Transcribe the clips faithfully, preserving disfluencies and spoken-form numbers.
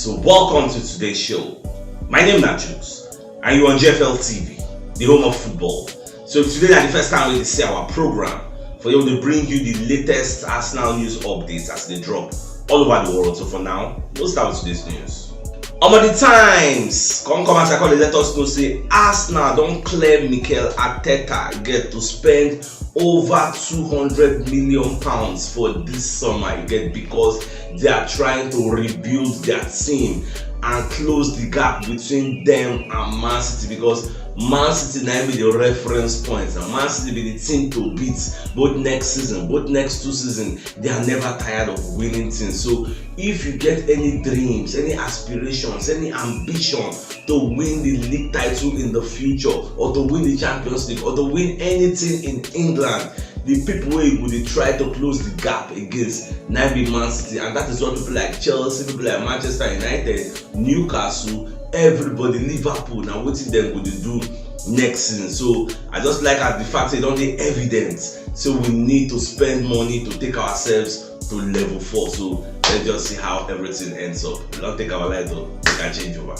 So welcome to today's show. My name na Jukes, and you on G F L T V, the home of football. So today na the first time we see our program for you to bring you the latest Arsenal news updates as they drop all over the world. So for now, we'll start with today's news. Omo, the Times come come as I call it, let us know say Arsenal don clear Mikel Arteta get to spend over two hundred million pounds for this summer, you get, because they are trying to rebuild their team and close the gap between them and Man City, because Man City na be the reference point. And Man City be the team to beat both next season, both next two seasons. They are never tired of winning things. So if you get any dreams, any aspirations, any ambition to win the league title in the future, or to win the Champions League, or to win anything in England, the people wey you go dey try to close the gap against na be Man City. And that is what people like Chelsea, people like Manchester United, Newcastle, everybody, Liverpool, na wetin dem go dey do next season. So I just like as the fact say e don dey evident, so we need to spend money to take ourselves to level four. So let's just see how everything ends up. We don take our light up, we can change over.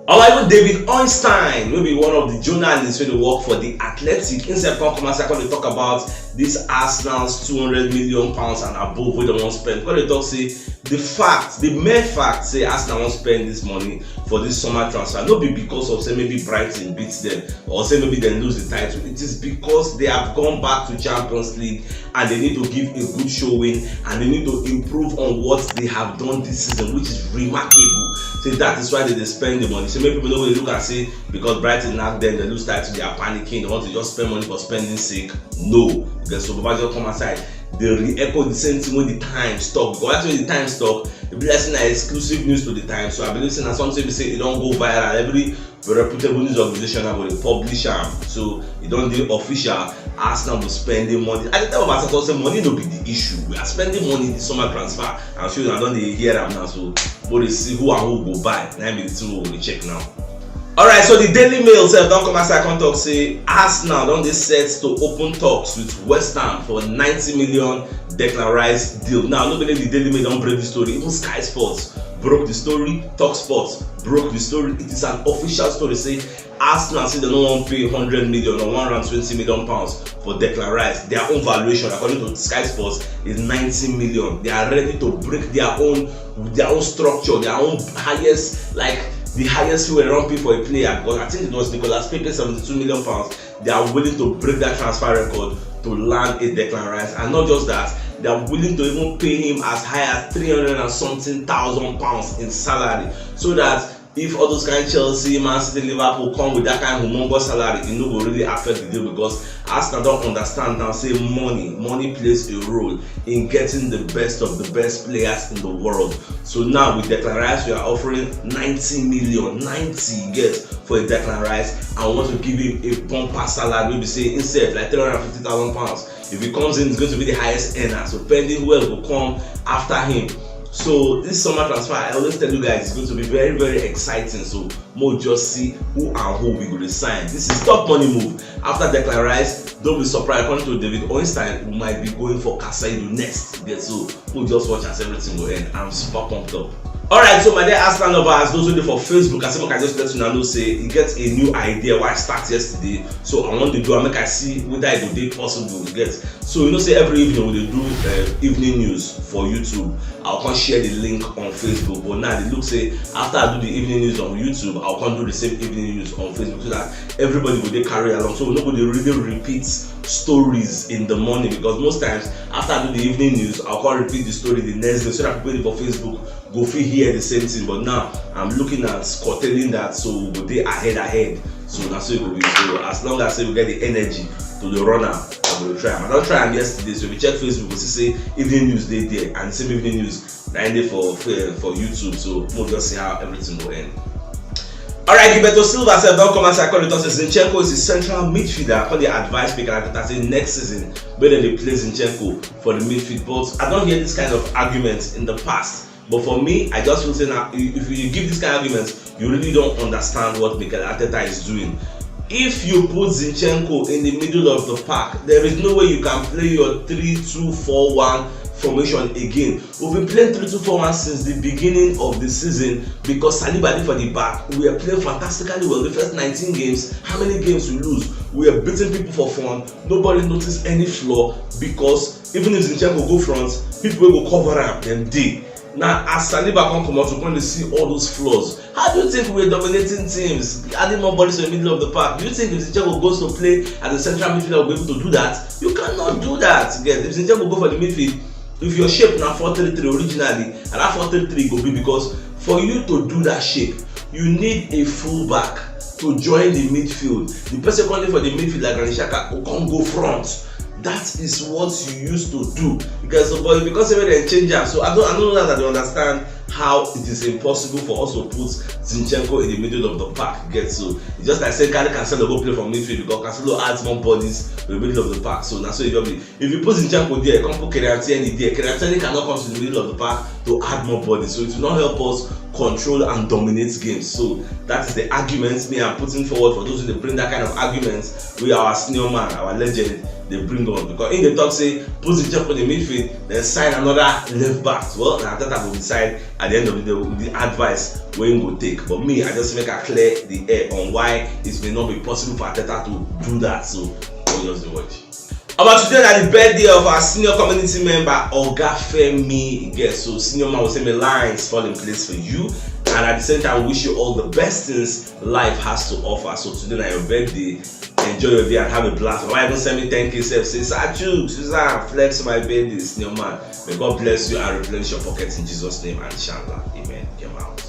Our even David Ornstein, wey be one of the journalists wey dey work for the Athletic, himself come come outside come dey talk about this Arsenal's two hundred million pounds and above wey dem wan spend. Come dey talk say the fact, the mere fact say Arsenal wan spend this money for this summer transfer no be because of say maybe Brighton beat them or say maybe dem lose the title. It is because they have gone back to Champions League and they need to give a good showing and they need to improve on what they have done this season, which is remarkable. So that is why they dey spend the money. So many people no go dey look and say because Brighton knack them, they lose title, they are panicking, they want to just spend money for spending sake. No, the supervisor come outside, they re-echo the same thing wey the Times talk, because that's when the Times talk, e be like say na exclusive news to the Times. So I believe say na something be say e don go viral. Every reputable news organization na go dey publish am. So e don dey official. Arsenal go spending money. I dey tell Baba Sato say money no be the issue. We are spending money this summer transfer. I'm sure una don dey hear am now. So we dey see who and who go buy. Na be the thing we go dey check now. Alright, so the Daily Mail sef don come outside come talk say Arsenal don dey set to open talks with West Ham for ninety million Declan Rice deal. Now, no be only the Daily Mail don break the story, even Sky Sports broke the story, Talk Sports broke the story. It is an official story say Arsenal say dem no wan pay hundred million or one hundred twenty million pounds for Declan Rice. Their own valuation, according to Sky Sports, is ninety million. They are ready to break their own their own structure, their own highest, like the highest we run pay for a player, because I think it was Nicolas Pepe, seventy-two million pounds. They are willing to break that transfer record to land a Declan Rice, and not just that, they are willing to even pay him as high as three hundred and something thousand pounds in salary, so that if all those kind Chelsea, Man City, Liverpool come with that kind humongous salary, e no go really affect the deal, because Arsenal don understand now say money, money plays a role in getting the best of the best players in the world. So now with Declan Rice, we are offering ninety million, ninety, yes, for a Declan Rice, and we want to give him a bumper salary, wey be say himself like three hundred and fifty thousand pounds. If he comes in, it's going to be the highest earner. So pending who else go come after him. So this summer transfer, I always tell you guys, it's going to be very, very exciting. So mo just see who and who we go dey sign. This is top money move. After Declan Rice, don't be surprised. According to David Ornstein, we might be going for Casado next. Yes, so mo just watch as everything go end. I'm super pumped up. Alright, so my dear Arsenal lovers, those wey dey for Facebook, I say make I just let una know say e get a new idea wey I start yesterday. So I wan dey do am, make I see whether e go dey possible, you get. So you know say every evening we dey do uh, evening news for YouTube. I'll come share the link on Facebook. But now they look say after I do the evening news on YouTube, I'll come do the same evening news on Facebook, so that everybody go dey carry along. So we no go dey really repeat stories in the morning, because most times after I do the evening news, I'll come repeat the story the next day, so that people wey dey for Facebook go fit hear the same thing. But now I'm looking at curtailing that, so we go dey ahead ahead. So na so e go be. So as long as say we get the energy to dey run am, I go dey try am. I don try am yesterday, so if you check Facebook, you go see say evening news dey there, and the same evening news na im dey for for YouTube. So we'll just see how everything go end. Alright, Gilberto Silva sef don come outside come dey talk say Zinchenko is a central midfielder. Come dey advise Mikel Arteta say next season make dem dey play Zinchenko for the midfield. But I don hear this kind of argument in the past. But for me, I just feel say na if you give this kind of argument, you really don't understand what Mikel Arteta is doing. If you put Zinchenko in the middle of the park, there is no way you can play your three two four one formation again. We've been playing three two four one since the beginning of the season because Saliba dey for the back. We are playing fantastically well. The first nineteen games, how many games we lose? We are beating people for fun. Nobody notice any flaw because even if Zinchenko go front, people wey go cover am, dem dey. Now, as Saliba come comot, we come dey see all those flaws. How do you think we're dominating teams, adding more bodies to the middle of the park? Do you think if Zinchenko goes to play as a central midfielder, we'll be able to do that? You cannot do that. Yes, if Zinchenko go for the midfield, if your shape na four three three originally, and that four three three go be because for you to do that shape, you need a fullback to join the midfield. The person coming for the midfield like Granit Xhaka go come go front. That is what you used to do. Because, but because every dem change am, so I don't, I don't know that I dey understand how it is impossible for us to put Zinchenko in the middle of the park. Get so it's just like say carry Cancelo go play for midfield because Cancelo adds more bodies to the middle of the park. So na so e just be. If you put Zinchenko there, come put Kieran Tierney there, Kieran Tierney cannot come to the middle of the park to add more bodies. So it will not help us control and dominate games. So that is the argument me I'm putting forward for those who dey bring that kind of arguments. We are our senior man, our legend, dey bring on because im dey talk say put Zinchenko in the midfield, then sign another left back. Well, na Arteta go decide at the end of the day the advice wey im go take. But me, I just make I clear the air on why it may not be possible for Arteta to do that. So we'll just dey watch. About today na the birthday of our senior community member Oga Femi. Yes, so senior man will say my lines fall in place for you, and at the same time wish you all the best things life has to offer. So today na your birthday, enjoy your day and have a blast. Why even send me ten k sef? Say Sir Chuks, Suzanne, flex my birthday, senior man. May God bless you and replenish your pocket in Jesus' name and inshallah. Amen. Get out.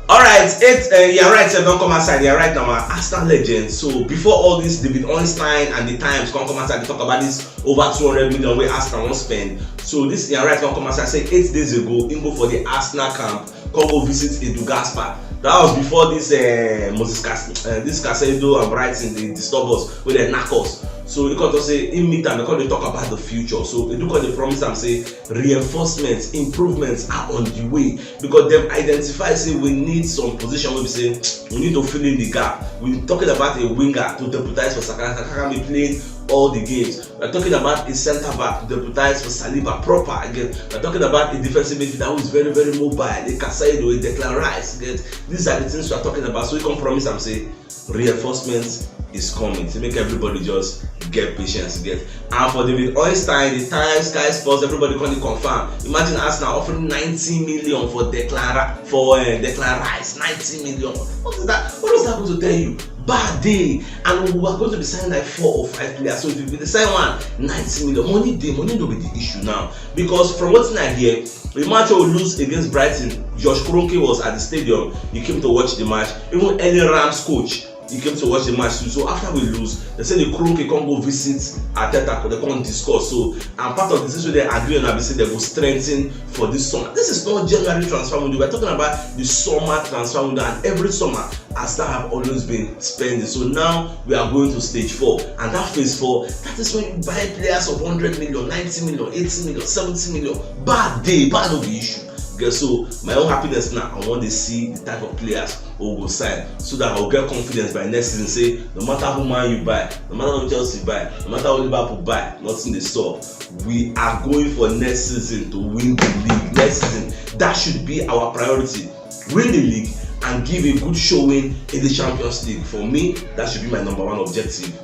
Alright, eight uh, yeah, right, sef don come outside. Yeah, right now, uh, Arsenal legend. So before all this, David Ornstein and the Times come come outside to talk about this over two hundred million wey Arsenal wan spend. So this yeah, right come come outside say eight days ago, he go for the Arsenal camp, come go visit Edu Gaspar. That was before this uh, Moses Cas- uh, this Casado and Brighton dey disturb us, wey dem knack us. So he come talk say he meet am, they come dey talk about the future. So Edu come dey promise am say reinforcements, improvements are on the way because dem identify say we need some position wey be say we need to fill in the gap. We talking about a winger to deputize for Saka. Saka can be playing all the games. We're talking about a centre back to deputize for Saliba proper again. We're talking about a defensive midfielder who is very, very mobile. A Casado, a Declan Rice again. These are the things we're talking about. So we can promise am say reinforcement is coming. So make everybody just get patience again. And for David Ornstein, the Times, Sky Sports, everybody come dey confirm. Imagine Arsenal offering ninety million for Declan Ra- for uh, Declan Rice. Ninety million. What is that? What is that going to tell you? Bad day, and we are going to be signing like four or five players. So if you be the sign one, ninety million. Money dey, money no be the issue now because from wetin I hear, the match we lose against Brighton, Josh Kroenke was at the stadium. He came to watch the match. Even Ellie Rams coach, he came to watch the match too. So after we lose, they say the Kroenke come go visit Arteta, they come discuss. So and part of the things wey they agree on na be say they go strengthen for this summer. This is not January transfer window. We're talking about the summer transfer window, and every summer Arsenal have always been spending. So now we are going to stage four, and that phase four, that is when you buy players of hundred million, ninety million, eighty million, seventy million. Bad day, bad no be issue. Okay, so my own happiness now, I want to see the type of players who go sign so that I'll get confidence by next season. Say no matter who man you buy, no matter who Chelsea buy, no matter who Liverpool buy, nothing dey stop. We are going for next season to win the league. Next season, that should be our priority. Win the league and give a good showing in the Champions League. For me, that should be my number one objective.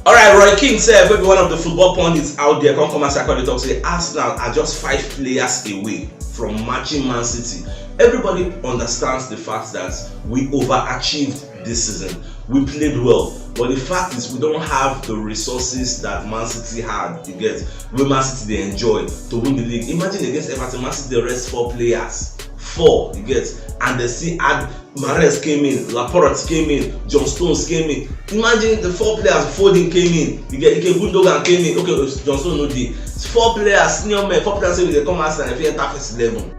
Alright, Roy Keane sef, wey be one of the football pundits out there, come come outside come dey talk say Arsenal are just five players away from matching Man City. Everybody understands the fact that we overachieved this season. We played well, but the fact is we don't have the resources that Man City had. You get, wey Man City dey enjoy to win the league. Imagine against Everton, Man City dey rest four players, four, you get, and they still add Mahrez came in, Laporte came in, John Stones came in. Imagine the four players, Foden came in, you get, Ike Gundogan came in. Okay, John Stones no dey. Four players, senior men, four players say we dey come outside, if you enter first eleven,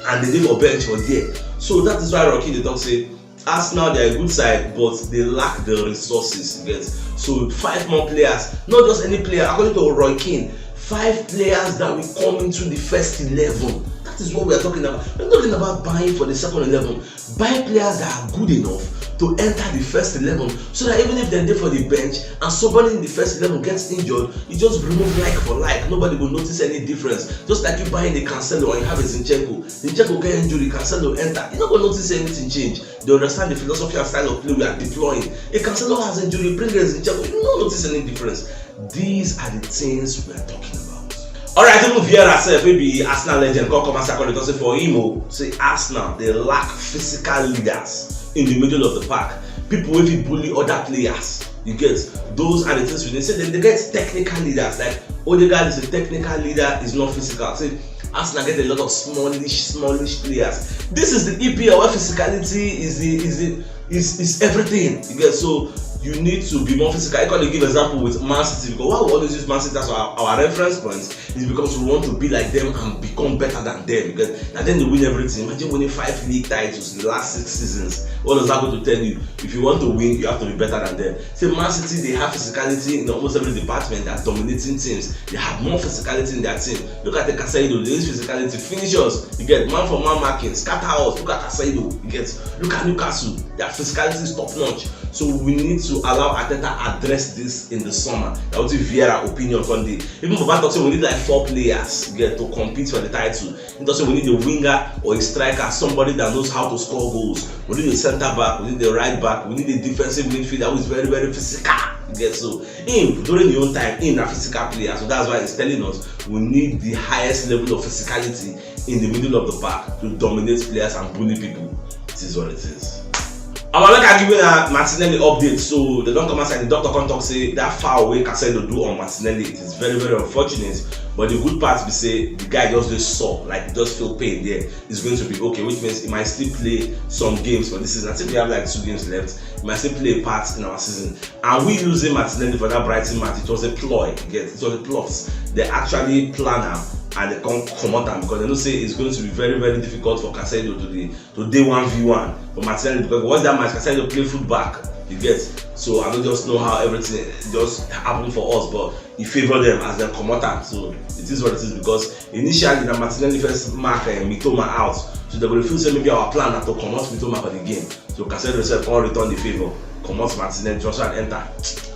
and they dey for bench for there. So that is why Rocky dey talk say Arsenal, they are a good side, but they lack the resources. You get, so five more players, not just any player. According to Roy Keane, five players that will come into the first eleven. That is what we are talking about. We're not talking about buying for the second eleven. Buy players that are good enough to enter the first eleven, so that even if dem dey for the bench and somebody in the first eleven gets injured, you just remove like for like, nobody go notice any difference. Just like you buying a Cancelo and you have a Zinchenko, Zinchenko get injury, Cancelo enter, you no go notice anything change. They understand the philosophy and style of play we are deploying. A Cancelo has injury, bring a Zinchenko, you no notice any difference. These are the things we are talking about. Alright, even Vieira sef, wey be Arsenal legend, come come outside come dey talk say for him o, say Arsenal dey lack physical leaders in the middle of the park. People wey fit bully other players. You get, those are the things we dey say. Dem dey get technical leaders, like Odegaard is a technical leader, is not physical. Say Arsenal get a lot of smallish, smallish players. This is the E P L where physicality is the is the is is everything. You get, so you need to be more physical. I can give example with Man City because why we always use Man City as our, our reference point is because we want to be like them and become better than them. Because and then they win everything. Imagine winning five league titles in the last six seasons. What does that go to tell you? If you want to win, you have to be better than them. Say Man City, they have physicality in almost every department. They're dominating teams. They have more physicality in their team. Look at the Casado, they use physicality, finish us. You get man for man marking, scatter us. Look at Casado, you get, look at Newcastle. Their physicality is top notch. So we need to allow Arteta address this in the summer. That was Vieira opinion from the even Baba talk say we need like four players, you get, to compete for the title. He talk say we need a winger or a striker, somebody that knows how to score goals. We need a centre back, we need a right back, we need a defensive midfielder who is very, very physical. You get, so him during his own time, him na physical player, so that's why he's telling us we need the highest level of physicality in the middle of the park to dominate players and bully people. It is what it is. Omo, make I give you na Martinelli update. So they don come outside, the doctor come talk say that foul wey Casado do on Martinelli, it is very, very unfortunate. But the good part be say the guy just dey sore, like, just feel pain there. It's going to be okay, which means he might still play some games for this season. I think we have like two games left. He might still play a part in our season. And we losing Martinelli for that Brighton match, it was a ploy. You get, it was a plot. They actually plan am and they come comot am because they know say it's going to be very, very difficult for Casado to dey to dey one v one for Martinelli, because once that match, Casado play fullback, you get. So I don't just know how everything just happened for us, but he favour them as dem comot am. So it is what it is, because initially na Martinelli first mark uh, Mitoma out, so they go dey feel say maybe our plan na to comot Mitoma for the game. So Casado sef come return the favour, comot Martinelli, Trossard enter.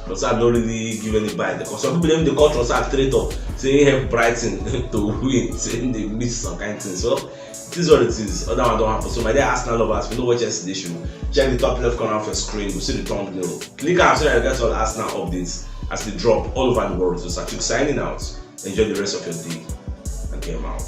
Trossard no really give any bite because some people dem dey call Trossard traitor, say he help Brighton to win, say he dey miss some kind thing. So it is what it is. Other one don happen. So my dear Arsenal lovers, if you no watch yesterday show, check the top left corner of your screen. You see the thumbnail. Click am so that you get all Arsenal updates as they drop all over the world. So Sachuk signing out. Enjoy the rest of your day. And game out.